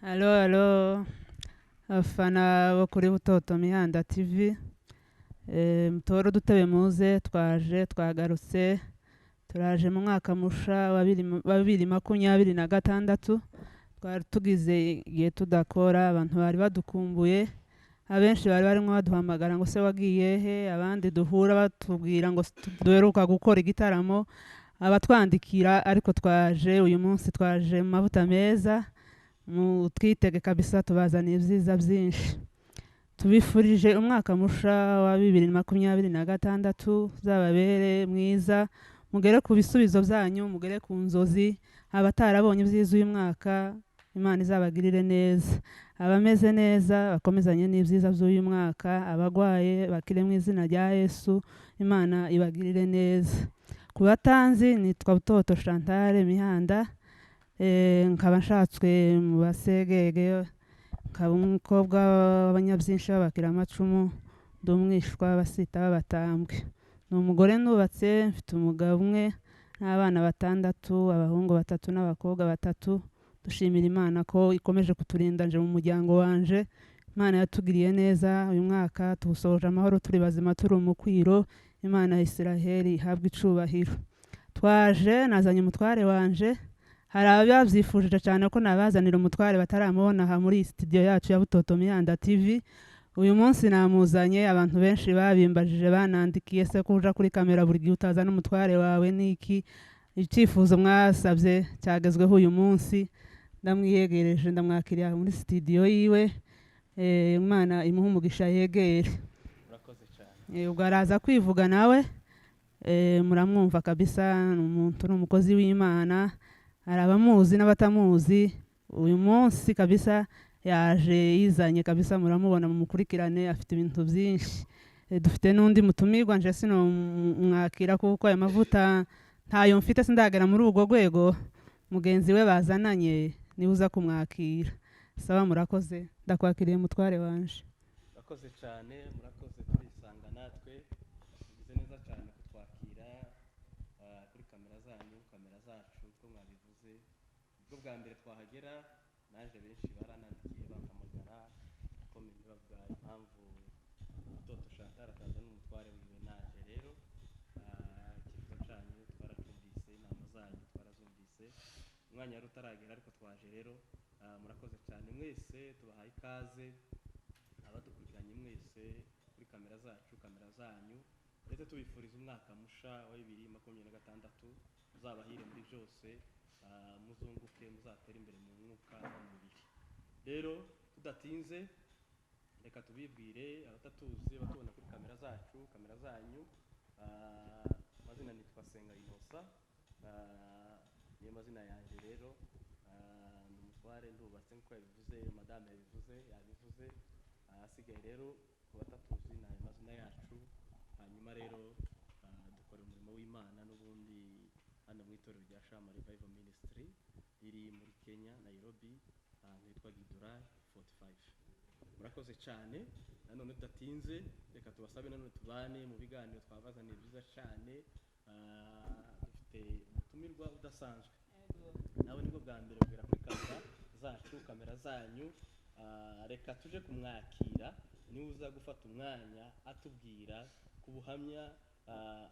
Alo, alo, abafana bo kuri Butoto Mihanda TV, mutore udutebe muze, twaje twagarutse, turaje mu mwaka musha wa 2026. Twari tugize igihe tudakora, abantu bari badukumbuye, abenshi bari barimo baduhamagara ngo se wagiye he, abandi duhura batubwira ngo duheruka gukora igitaramo, abatwandikira, ariko twaje uyu munsi, twaje mu mavuta meza, mutwitege kabisa, tubazaniye ibyiza byinshi. Tubifurije umwaka musha wa 2026, uzababere mwiza, mugere ku bisubizo byanyu, mugere ku nzozi. Abatarabonye ibyiza uyu mwaka, Imana izabagirire neza. Abameze neza bakomezanye n'ibyiza by'uyu mwaka, abagwaye bakire mu izina rya Yesu, Imana ibagirire neza. Ku batanzi, nitwa Butoto Chantal Mihanda, nkaba nshatswe mu Basegege, nkaba umukobwa w'abanyabyinshi b'Abakiramacumu, ndi umwishwa w'Abasita b'Abatambwe. Ni umugore nubatse, mfite umugabo umwe n'abana batandatu, abahungu batatu n'abakobwa batatu. Dushimira Imana ko ikomeje kuturinda nje mu muryango wanje. Imana yatugiriye neza, uyu mwaka tuwusoje amahoro, turi bazima, turi umukwiro. Imana ya Isiraheli ihabwa icubahiro. Twaje nazanye umutware wanje. Hari ababyifujije cyane ko nabazanira umutware bataramubona aha muri iyi studio yacu ya Butoto Mihanda TV. Uyu munsi namuzanye. Abantu benshi babimbajije, banandikiye: se ko uja kuri kamera buri gihe utazana umutware wawe niki? Icyifuzo mwasabye cyagezweho uyu munsi, ndamwiyegereje, ndamwakiriye muri studio yiwe. Imana imuhe umugisha, yegere. Murakoze cyane. Ubwo araza kwivuga nawe, muramwumva kabisa, ni umuntu, ni umukozi w'Imana, hari abamuzi n'abatamuzi. Uyu munsi kabisa yaje yizanye kabisa, muramubona, mumukurikirane, afite ibintu byinshi. Dufite n'undi mutumirwa, nje sinomwakira kuko aya mavuta ntayo mfite, sindagera muri urwo rwego. Mugenzi we bazananye niwe uza kumwakira. Saba, murakoze, ndakwakiriye mutware wanje. Murakoze cyane, murakoze, turisanga natwe. Mugize neza cyane kutwakira kuri kamera zanyu, kamera zacu, uko mwabivuze. Nibwo bwa mbere twahagera. Naje benshi baranandikiye, bampamagara comment, bavuga impamvu Butoto Chantal ataza n'umutware wiwe. Naje rero, icyifuzo cyanyu twaracyumvise, inama zanyu twarazumvise, umwanya wari utaragera ariko twaje rero. Murakoze cyane mwese, tubahaye ikaze abadukurikiranye mwese kuri kamera zacu, kamera zanyu, ndetse tubifuriza umwaka musha wa 2026, uzabahire muri byose, muzunguke, muzatere imbere mu mwuka no mu mubiri. Rero tudatinze, reka tubibwire abatatuzi, batubona kuri kamera zacu, kamera zanyu. Amazina nitwa Senga Inosa, niyo mazina yanjye rero. Ni umutware, ndubatse nk'uko yabivuze, madame yabivuze, yabivuze. Ahasigaye rero ku batatuzi ni ayo mazina yacu. Hanyuma rero dukora umurimo w'Imana n'ubundi hano mu itorero rya Shama Revival Ministry riri muri Kenya, Nairobi, ahantu hitwa Githurai 45. Murakoze cyane. Nanone tudatinze, reka tubasabe nanone tubane mu biganiro twabazaniye byiza cyane. Dufite umutumirwa udasanzwe, nawe nibwo bwa mbere kugera kuri kamera zacu, kamera zanyu. Reka tuje kumwakira, niwe uza gufata umwanya atubwira ku buhamya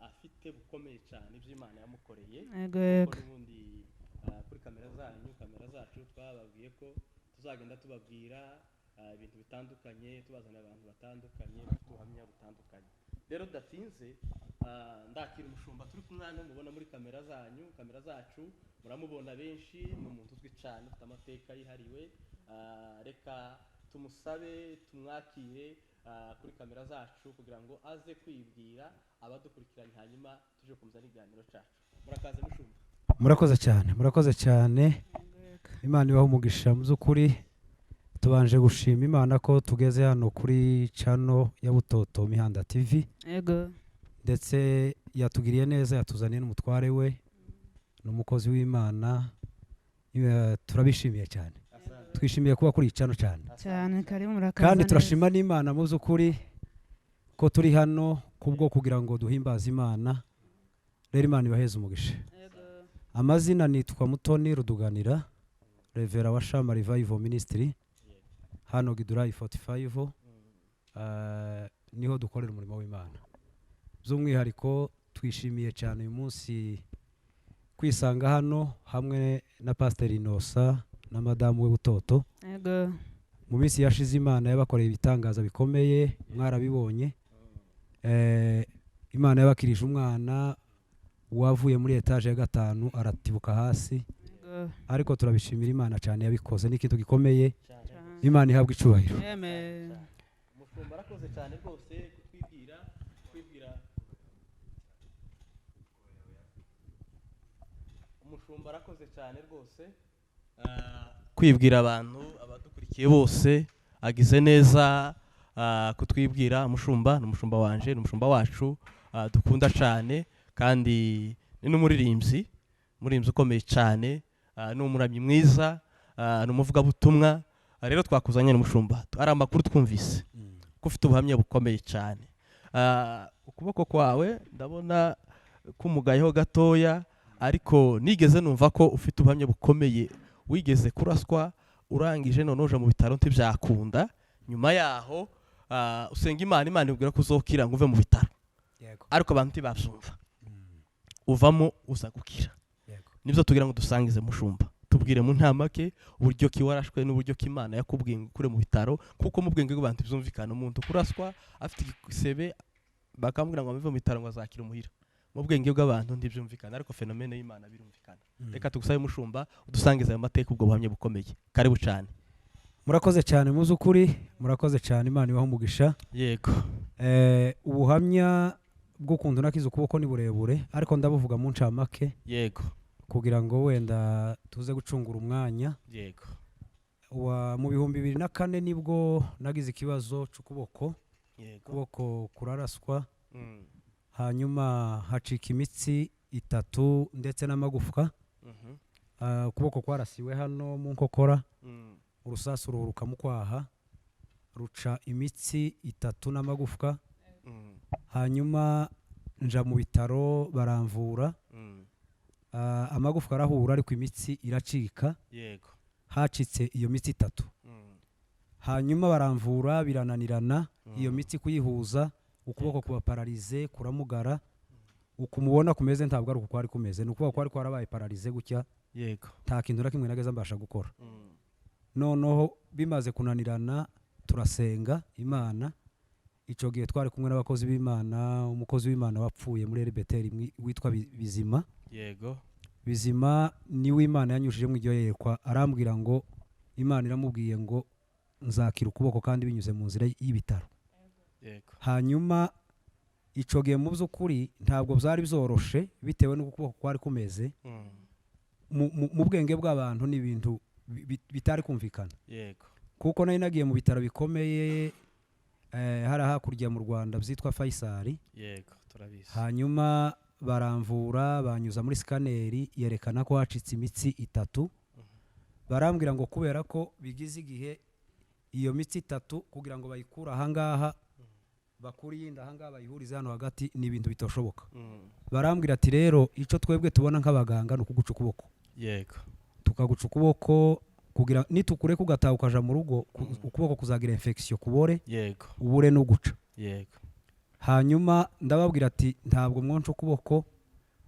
afite bukomeye cyane, iby'Imana yamukoreye. Yego. Kuko Yego. n'ubundi kuri kamera zanyu, kamera zacu, twababwiye ko tuzagenda tubabwira ibintu bitandukanye, tubazanira abantu batandukanye bafite ubuhamya butandukanye. Rero tudatinze, ndakira umushumba turi kumwe hano, mubona muri kamera zanyu, kamera zacu, muramubona benshi, ni umuntu uzwi cyane, ufite amateka yihariwe. Reka tumusabe tumwakire kuri kamera zacu kugira ngo aze kwibwira abadukurikiranye, hanyuma tuje gukomeza n'ikiganiro cyacu. Murakaze mushumba. Murakoze cyane, murakoze cyane, Imana ibahe umugisha. Mu by'ukuri tubanje gushima Imana ko tugeze hano kuri channel ya Butoto Mihanda TV. Yego. Ndetse yatugiriye neza, yatuzaniye n'umutware we, ni umukozi w'Imana. Turabishimiye cyane, twishimiye kuba kuri iyi channel cyane. Cyane, karibu, murakaza Kandi neza. turashima n'Imana mu by'ukuri ko turi hano kubwo kugira ngo duhimbaze Imana. Rero Imana ibaheze umugisha. Yego. Amazina nitwa Mutoni Ruduganira. Reverend wa Shama Revival Ministry hano Githurai 45, niho dukorera umurimo w'Imana. By'umwihariko twishimiye cyane uyu munsi kwisanga hano hamwe na Pasiteri Inosa na madamu we Butoto. Yego. Mu minsi yashize Imana yabakoreye ibitangaza bikomeye, mwarabibonye. Imana yabakirije umwana wavuye muri etaje ya 5 aratibuka hasi. Yego. Ariko turabishimira Imana cyane yabikoze, ni ikintu gikomeye. Cyane. Imana ihabwe icubahiro. Amen. Umushumba arakoze cyane rwose kutwibwira, kwibwira. Umushumba arakoze cyane rwose kwibwira abantu abadukurikiye bose, agize neza kutwibwira. Umushumba ni umushumba wanje, ni umushumba wacu dukunda cyane, kandi ni n'umuririmbyi, umuririmbyi ukomeye cyane, ni umuramyi mwiza, ni umuvugabutumwa. Rero twakuzanye n'umushumba, ari amakuru twumvise ko ufite ubuhamya bukomeye cyane. Ukuboko kwawe ndabona kumugayeho gatoya, ariko nigeze numva ko ufite ubuhamya bukomeye. Wigeze kuraswa urangije none uje mu bitaro ntibyakunda, nyuma yaho usenga Imana, Imana ibwira ko uzokira ngo uve mu bitaro. Yego. Ariko abantu ntibabyumva, uvamo uza gukira. Yego. Nibyo tugira ngo dusangize mushumba, tubwire mu ntamake uburyo ki warashwe n'uburyo ki Imana yakubwiye ngo ukure mu bitaro, kuko mu bwenge bw'abantu byumvikana umuntu kuraswa afite igisebe bakamubwira ngo amuve mu bitaro ngo azakira umuhira. Mu bwenge bw'abantu ntibyumvikana, ariko phénomène y'Imana birumvikana. Reka tugusabe mushumba udusangize ayo mateka, ubwo buhamya bukomeye. Karibu cyane. Murakoze cyane, mu by'ukuri murakoze cyane, Imana ibahe umugisha. Yego. Ubuhamya bw'ukuntu nakize ukuboko ni burebure, ariko ndabuvuga mu ncamake. Yego. Kugira ngo wenda tuze gucungura umwanya. Yego. Mu 2004 nibwo nagize ikibazo c'ukuboko. Yego. Ukuboko kuraraswa. Hanyuma hacika imitsi 3 ndetse n'amagufwa. Ukuboko kwarasiwe hano mu nkokora. Urusasu ruhuruka mu kwaha, ruca imitsi 3 n'amagufwa. Hanyuma nja mu bitaro baramvura. Amagufwa arahura ariko imitsi iracika. Yego. Hacitse iyo mitsi 3. Hanyuma baramvura birananirana, iyo mitsi kuyihuza, ukuboko kuba paralysé kuramugara. Ukumubona kumeze ntabwo ari uko kwari kumeze, ni ukuvuga ko kwari kwarabaye paralysé gutya. Yego. Nta kintu na kimwe nageze mbasha gukora. Noneho bimaze kunanirana turasenga Imana. Ico gihe twari kumwe n'abakozi b'Imana, umukozi w'Imana wapfuye muri Elbeteri witwa Bizima. Yego. Bizima niwe Imana yanyujije mu iryo yerekwa, arambwira ngo Imana iramubwiye ngo nzakira ukuboko kandi binyuze mu nzira y'ibitaro. Yego. Hanyuma ico gihe mu by'ukuri ntabwo byari byoroshe bitewe n'uko ukuboko kwari kumeze. Mu bwenge bw'abantu ni ibintu bitari kumvikana. Yego. Kuko nari nagiye mu bitaro bikomeye, hari hakurya mu Rwanda byitwa Faisal. Yego, turabizi. Hanyuma baramvura, banyuza muri scanner yerekana ko hacitse imitsi 3. Barambwira ngo kubera ko bigize igihe iyo mitsi 3 kugira ngo bayikure ahangaha, bakure iyindi ahangaha bayihurize hano hagati, ni ibintu bitoshoboka. Barambwira ati rero ico twebwe tubona nk'abaganga ni ukuguca ukuboko. Yego. Tukaguca ukuboko kugira nitukure kugataha ukaja mu rugo, ukuboko kuzagira infection kubore. Yego. Ubure no guca. Yego. Hanyuma ndababwira ati ntabwo mwonca ukuboko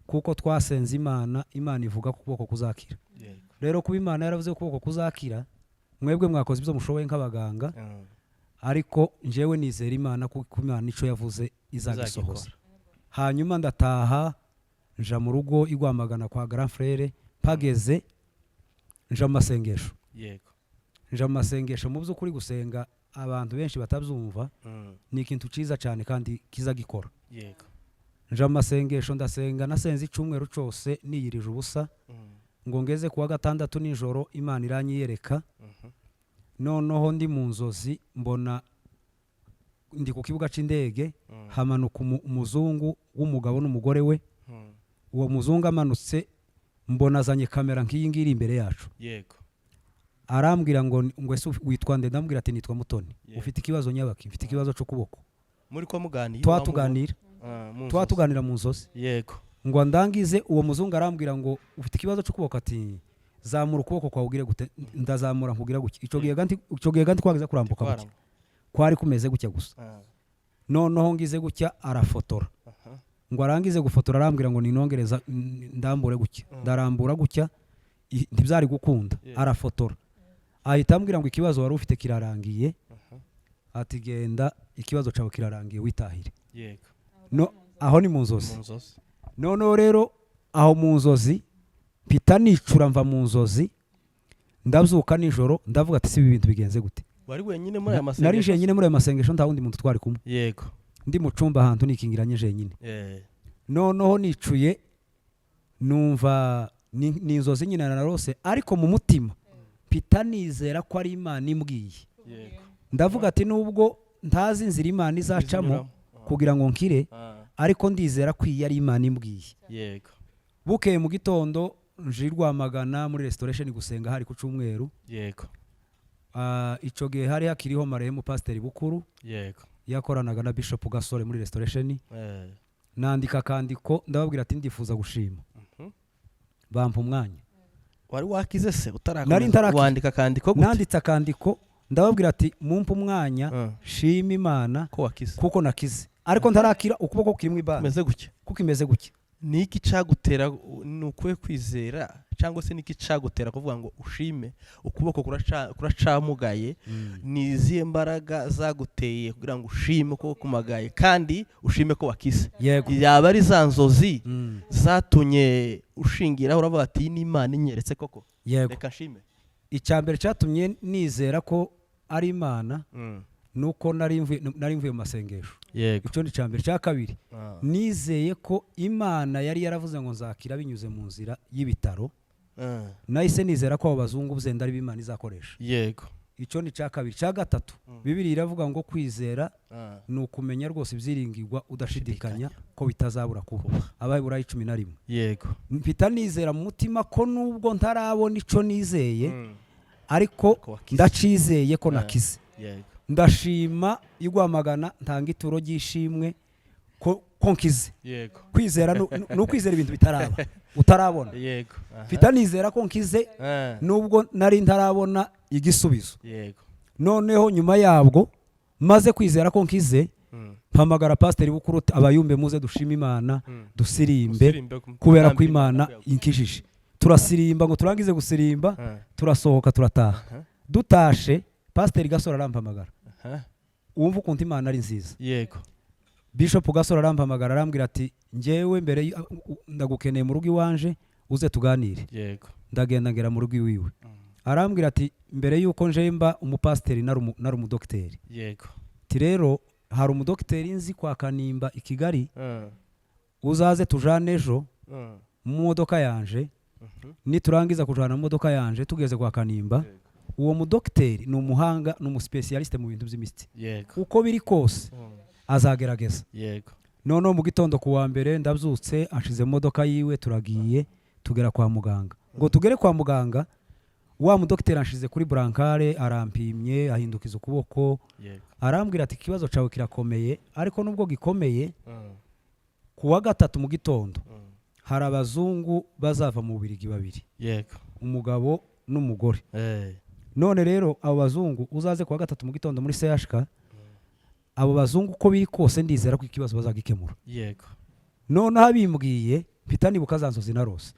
kuko twasenze Imana, Imana ivuga ko ukuboko kuzakira. Yego. Rero kuba Imana yaravuze ko ukuboko kuzakira, mwebwe mwakoze ibyo mushoboye nk'abaganga, ariko njyewe nizera Imana kuko Imana ico yavuze izagisohoza. Hanyuma ndataha nja mu rugo i Rwamagana kwa grand frère, mpageze nja mu masengesho. Yego. Nja mu masengesho, mu by'ukuri gusenga abantu benshi batabyumva, ni ikintu ciza cyane kandi kiza gikora. Yego. Nja mu masengesho ndasenga, nasenze icyumweru cyose niyirije ubusa, ngo ngeze kuwa gatandatu nijoro Imana iranyiyereka. Noneho ndi mu nzozi mbona ndi ku kibuga c'indege, hamanuka umuzungu w'umugabo n'umugore we. Uwo muzungu amanutse mbona azanye kamera nk'iyi ngiyi iri imbere yacu. Yego. Arambwira ngo ese witwa nde? Ndamubwira ati nitwa Mutoni. Yego. Ufite ikibazo nyabaki? Mfite ikibazo c'ukuboko. Muri ko muganira? Twatuganira. Mu nzozi. Twatuganira mu nzozi. Yego. Ngo ndangize uwo muzungu arambwira ngo ufite ikibazo c'ukuboko, ati Zamura ukuboko kwawe ugire gute. Ndazamura nkugira gutya. Ico gihe ganti kwageza kurambuka gutya, kwari kumeze gutya gusa. Noneho ngize gutya arafotora. Ngo arangize gufotora arambwira ngo ninongereza ndambure gutya. Ndarambura gutya, ntibyari gukunda. Arafotora, ahita ambwira ngo ikibazo wari ufite kirarangiye. Ati genda, ikibazo cyawe kirarangiye, witahire. No aho ni mu nzozi. Mu nzozi. Noneho rero aho mu nzozi mpita nicura, mva mu nzozi, ndabyuka nijoro, ndavuga ati si ibi bintu bigenze gute? Wari wenyine muri aya masengesho? Nari jenyine muri ayo masengesho, nta wundi muntu twari kumwe. Ndi mu cumba ahantu nikingiranye jenyine. Noneho nicuye numva ni inzozi nyine narose, ariko mu mutima mpita nizera ko ari Imana imbwiye. Ndavuga ati nubwo ntazi inzira Imana izacamo Izinyuramo. kugira ngo nkire, ariko ndizera ko iyi ari Imana imbwiye. Bukeye mu gitondo nje i Rwamagana muri Restoration gusenga, hari ku cyumweru. Ico gihe hari hakiriho marehemu Pasiteri Bukuru. Yakoranaga na Bishop Gasore muri Restoration. Nandika akandiko, ndababwira ati ndifuza gushima. Bampa umwanya. Wari wakize se Nari utarakomeza? ntarakira. Wandika akandiko gute? Nanditse akandiko, ndababwira ati mumpe umwanya shima Imana ko wakize. kuko nakize, ariko ntarakira, ukuboko kirimo ibanga Kumeze gutya. kuko imeze gutya. Ni iki cyagutera, ni ukuhe kwizera cyangwa se ni iki cyagutera kuvuga ngo ushime ukuboko kuracamugaye? Ni izihe mbaraga zaguteye kugira ngo ushime ukuboko kumagaye kandi ushime ko wakize? Yaba ari za nzozi zatumye ushingiraho uravuga ati iyi ni Imana inyeretse koko, reka nshime? Icya mbere cyatumye nizera ko ari Imana nuko nari mvuye mu masengesho. Icyo ni icya mbere. Icya kabiri, nizeye ko Imana yari yaravuze ngo nzakira binyuze mu nzira y'ibitaro. Nahise nizera ko abo bazungu bzenda ari Imana izakoresha. Icyo ni icya kabiri. Icya gatatu, Bibiri iravuga ngo kwizera ni ukumenya rwose ibyiringirwa udashidikanya ko bitazabura kuba. Abaheburayo 11. Mpita nizera mu mutima ko nubwo ntarabona ico nizeye, ariko Ko wakize. ndacizeye ko nakize. Ndashima i Rwamagana, ntanga ituro ry'ishimwe ko nkize. Kwizera ni ukwizera ibintu bitaraba, utarabona. Mpita nizera ko nkize nubwo nari ntarabona igisubizo. Noneho nyuma yabwo maze kwizera ko nkize, mpamagara Pasiteri Bukuru, abayumbe muze dushime Imana, dusirimbe Usirimbe kubera ko gutambira Imana Imana. inkijije. Turasirimba, ngo turangize gusirimba turasohoka turataha. Dutashe Pasiteri Gasore arampamagara. Wumva ukuntu Imana ari nziza. Bishop Gasore arampamagara, arambwira ati njyewe mbere ndagukeneye mu rugo iwanje, uze tuganire. Ndagenda ngera mu rugo iwiwe, arambwira ati mbere y'uko njemba umupasiteri nari umudogiteri. Ati rero hari umudogiteri nzi kwa Kanimba i Kigali, uzaze tujane ejo mu modoka yanje. Niturangiza kujana mu modoka yanje, tugeze kwa Kanimba, uwo mudogiteri ni umuhanga, ni umuspécialiste mu bintu by'imitsi. Uko biri kose azagerageza. Noneho mu gitondo ku wa mbere ndabyutse, anshize mu modoka yiwe, turagiye, tugera kwa muganga. Ngo tugere kwa muganga, wa mudogiteri anshize kuri brancard, arampimye, ahindukiza ukuboko, arambwira ati ikibazo cyawe kirakomeye, ariko nubwo gikomeye, ku wa gatatu mu gitondo hari abazungu bazava mu Bubirigi babiri, umugabo n'umugore. None rero abo bazungu uzaze ku wa gatatu mu gitondo muri CHK. Abo bazungu uko biri kose ndizera ko ikibazo bazagikemura. Noneho abimbwiye mpita nibuka za nzozi narose.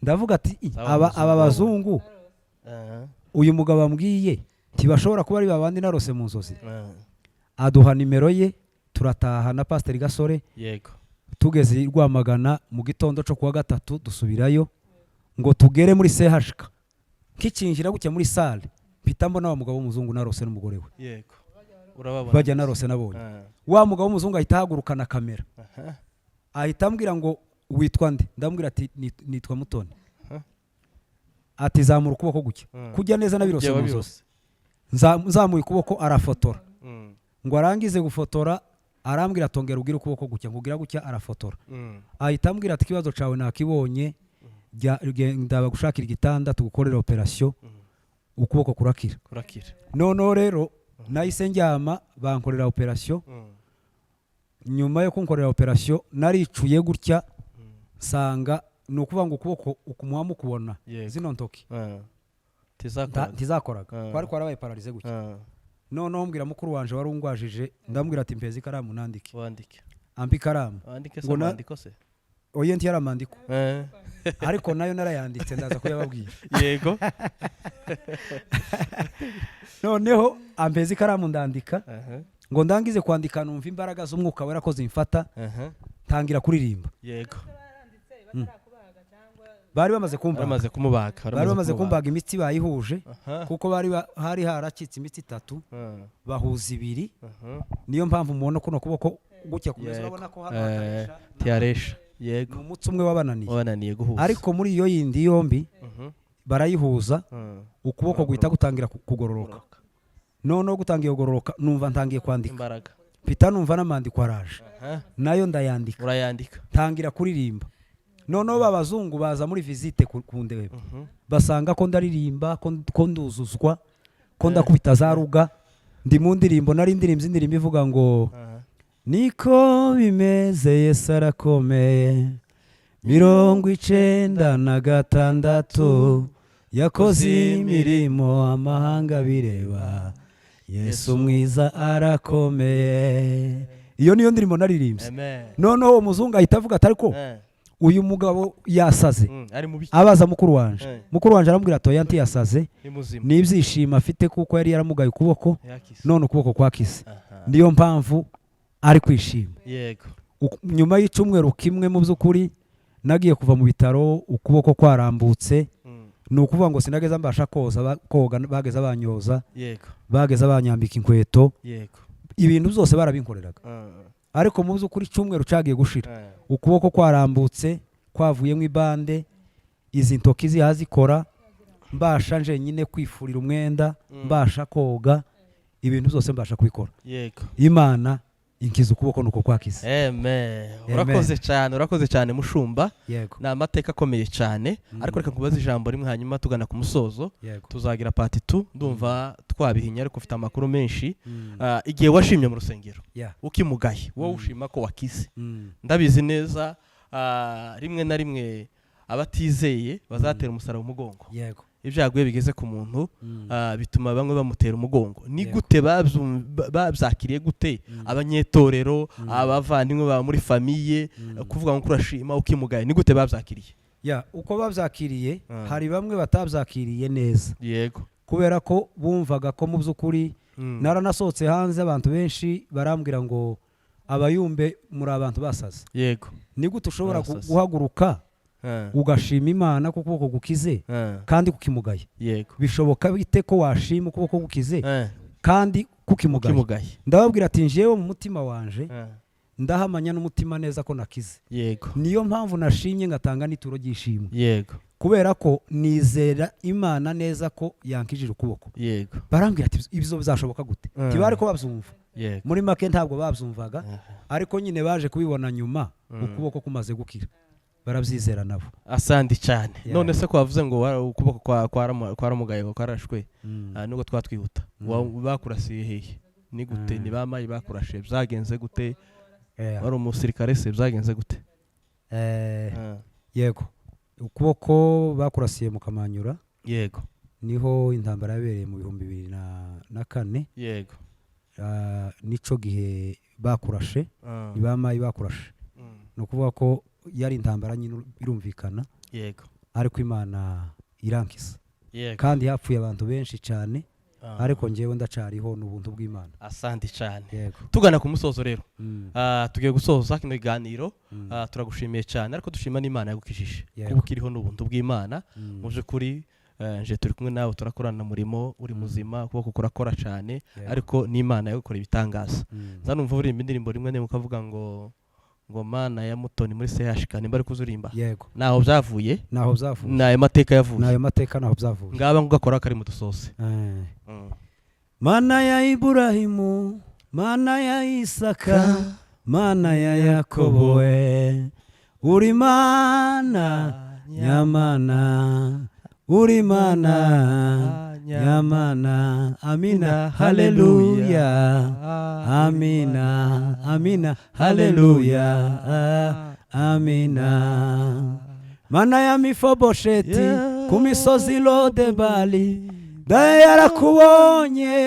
Ndavuga ati "I, Aba aba bazungu bazungu uyu mugabo ambwiye ntibashobora kuba ari babandi narose mu nzozi?" Aduha nimero ye, turataha na Pasiteri Gasore. Tugeze i Rwamagana mu gitondo cyo kuwa gatatu dusubirayo, ngo tugere muri CHK, nkikinjira gutya muri salle mpita mbona wa mugabo w'umuzungu narose n'umugore we. Urababona. Bajya narose nabonye. Wa mugabo w'umuzungu ahita ahagurukana kamera. Ahita ambwira ngo witwa nde? Ndamubwira ati nitwa Mutoni. Ati zamura ukuboko gutya. Kujya neza nabirose Byaba mu nzozi. birose. Nzamuye ukuboko arafotora. Ngo arangize gufotora arambwira atongera ubwire ukuboko gutya, ngo ugira gutya arafotora. Ahita ambwira ati ikibazo cyawe nakibonye, genda bagushakira igitanda tugukorera operasiyo, ukuboko kurakira. Kurakira. Noneho rero nahise njyama, bankorera operasiyo. Nyuma yo kunkorera operasiyo naricuye gutya nsanga Ni ukuvuga ngo ukuboko ukumuha mukubona zino ntoki ntizakoraga, kwari kwarabaye paralysé gutya. Noneho mbwira mukuru wanje wari ungwajije, ndamubwira ati: "Mpeza ikaramu nandike." Wandike. Ampa ikaramu. Wandike se? Ngo Amandiko se? Oye, ntiyari amandiko, ariko nayo narayanditse, ndaza kuyababwira. Noneho ampeza ikaramu ndandika. Ngo ndangize kwandika, numva imbaraga z'Umwuka Wera ko zimfata, ntangira kuririmba. Bari bamaze kumbaga. Bamaze kumubaga. Bari bamaze kumbaga, imitsi bayihuje, kuko hari haracitse imitsi itatu, bahuza ibiri. Niyo mpamvu mubona kuno kuboko gutya kumeze. Urabona ko hano hataresha. Tiyaresha, Ni umutsi umwe wabananiye. Wabananiye guhuza. Ariko muri iyo yindi yombi barayihuza, ukuboko guhita gutangira kugororoka. Noneho gutangiye kugororoka, numva ntangiye kwandika. Imbaraga. Mpita numva n'amandiko araje. Nayo ndayandika. Urayandika. Ntangira kuririmba. Noneho ba bazungu baza muri visite kundeba, basanga ko ndaririmba, ko nduzuzwa, ko ndakubita za ruga, ndi mu ndirimbo. Nari ndirimbo, indirimbo ivuga ngo: "Niko bimeze, Yesu arakomeye, 96 yakoze imirimo amahanga bireba, Yesu mwiza arakomeye." Iyo niyo ndirimbo naririmbye. Amen. Noneho uwo muzungu ahita avuga ati: "Ariko uyu mugabo yasaze." Ari mu biki? Abaza mukuru wanje. Mukuru wanje aramubwira ati: "Oya, ntiyasaze." Ni muzima. Ni ibyishimo afite kuko yari yaramugaye ukuboko, Yakise. none ukuboko kwakise, niyo mpamvu ari kwishima. Nyuma y'icyumweru kimwe, mu by'ukuri nagiye kuva mu bitaro ukuboko kwarambutse. Ni ukuvuga ngo sinageze mbasha koza, koga bageze banyoza, bageze banyambika inkweto, ibintu byose barabinkoreraga. Ariko mu by'ukuri icyumweru cyagiye gushira, ukuboko kwarambutse, kwavuyemo ibande, izi ntoki zihazikora, mbasha njenyine kwifurira umwenda, mbasha koga, ibintu byose mbasha kubikora. Imana inkiza ukuboko nuko kwakize. Amen. Urakoze cyane, urakoze cyane, mushumba. Yego. Ni amateka akomeye cyane. Ariko reka nkubaze ijambo rimwe, hanyuma tugana ku musozo. Tuzagira part 2, ndumva twabihinya, ariko ufite amakuru menshi. Igihe washimye mu rusengero, ukimugaye, wowe ushima ko wakize, ndabizi neza, rimwe na rimwe abatizeye bazatera umusaraba umugongo. Ibyago iyo bigeze ku muntu, bituma bamwe bamutera umugongo. Ni gute babyakiriye gute abanyetorero, abavandimwe ba muri famille, kuvuga ngo urashima ukimugaye? Ni gute babyakiriye? Ya, uko babyakiriye, hari bamwe batabyakiriye neza, kubera ko bumvaga ko mu by'ukuri naranasohotse hanze, abantu benshi barambwira ngo: "Abayumbe muri abantu basaze. Ni gute ushobora Barasaze. guhaguruka ugashima Imana ko ukuboko gukize kandi kukimugaye? Bishoboka bite ko washima ukuboko gukize kandi kukimugaye?" Ukimugaye. Ndababwira ati: "Njyewe mu mutima wanje ndahamanya n'umutima neza ko nakize. Niyo mpamvu nashimye, ngatanga n'ituro ry'ishimwe, kubera ko nizera Imana neza ko yankijije ukuboko." Barambwira ati: "Ibyo bizashoboka gute?" Ntibari ko babyumva. Muri make ntabwo babyumvaga, ariko nyine baje kubibona nyuma, ukuboko kumaze gukira, barabyizera nabo. Asandi cyane. None se ko wavuze ngo ukuboko kwaramugaye, kwarashwe, nubwo twatwihuta, bakurasiye hehe? Ni gute? Ni bamayi bakurashe? Byagenze gute? Wari umusirikare se? Byagenze gute? Yego, ukuboko bakurasiye mu Kamanyura. Niho intambara yabereye mu 2004. Nico gihe bakurashe. Ni bamayi bakurashe. Ni ukuvuga ko yari intambara nyine, birumvikana, ariko Imana irankisa. Kandi hapfuye abantu benshi cyane, ariko njyewe ndacariho, ni ubuntu bw'Imana. Asandi cyane. Yego. Tugana ku musozo rero. Tugiye gusoza kino kiganiro. Turagushimiye cyane, ariko dushima n'Imana yagukijije. Kuba ukiriho ni ubuntu bw'Imana. Mu by'ukuri, nje turi kumwe nawe, turakorana umurimo, uri muzima, ukuboko kurakora cyane, ariko n'Imana yagukora ibitangaza. Nza numva uririmba indirimbo rimwe rimwe ukavuga ngo Mana ya Mutoni muri CHK, nimba ari kuzurimba. Yego. Naho byavuye? Naho byavuye. Ni ayo mateka yavuye? Nayo mateka, naho byavuye. Ngaba ngakora kari mu dusose. Mana ya Iburahimu, Mana ya Isaka, Mana ya Yakobo we, uri Mana nyamana, uri Mana nyamana. Amina, haleluya, amina, amina, haleluya, amina. Mana ya Mifobosheti ku misozi Lodebali, daye yarakubonye,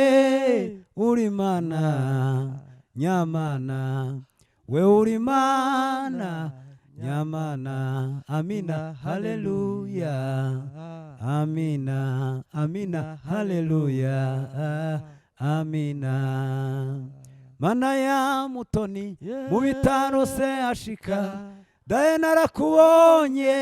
uri Mana nyamana, we uri Mana nyamana. Amina, haleluya, amina, amina, haleluya, amina. Mana ya Mutoni mu bitaro se ashika, daye narakubonye,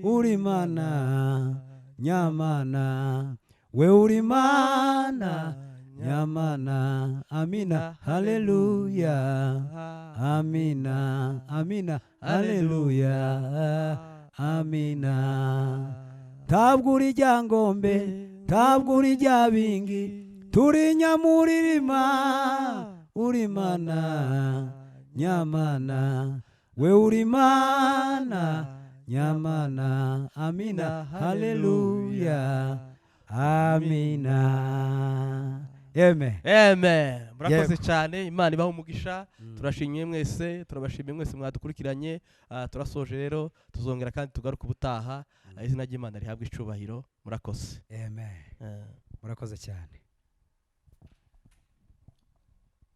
uri Mana nyamana, we uri Mana nyamana. Amina, haleluya, amina, amina, haleluya, amina. Ntabwo uri Ryangombe, ntabwo uri Ryabingi, turi Nyamuririma, uri Mana nyamana, we uri Mana nyamana. Amina, haleluya, amina, amen. Amen. Murakoze Yego. cyane, Imana ibaha umugisha. Turashimiye mwese, turabashimiye mwese mwadukurikiranye. Turasoje rero, tuzongera kandi tugaruke ubutaha. Izina ry'Imana rihabwe icubahiro. Murakoze. Amen. Murakoze cyane.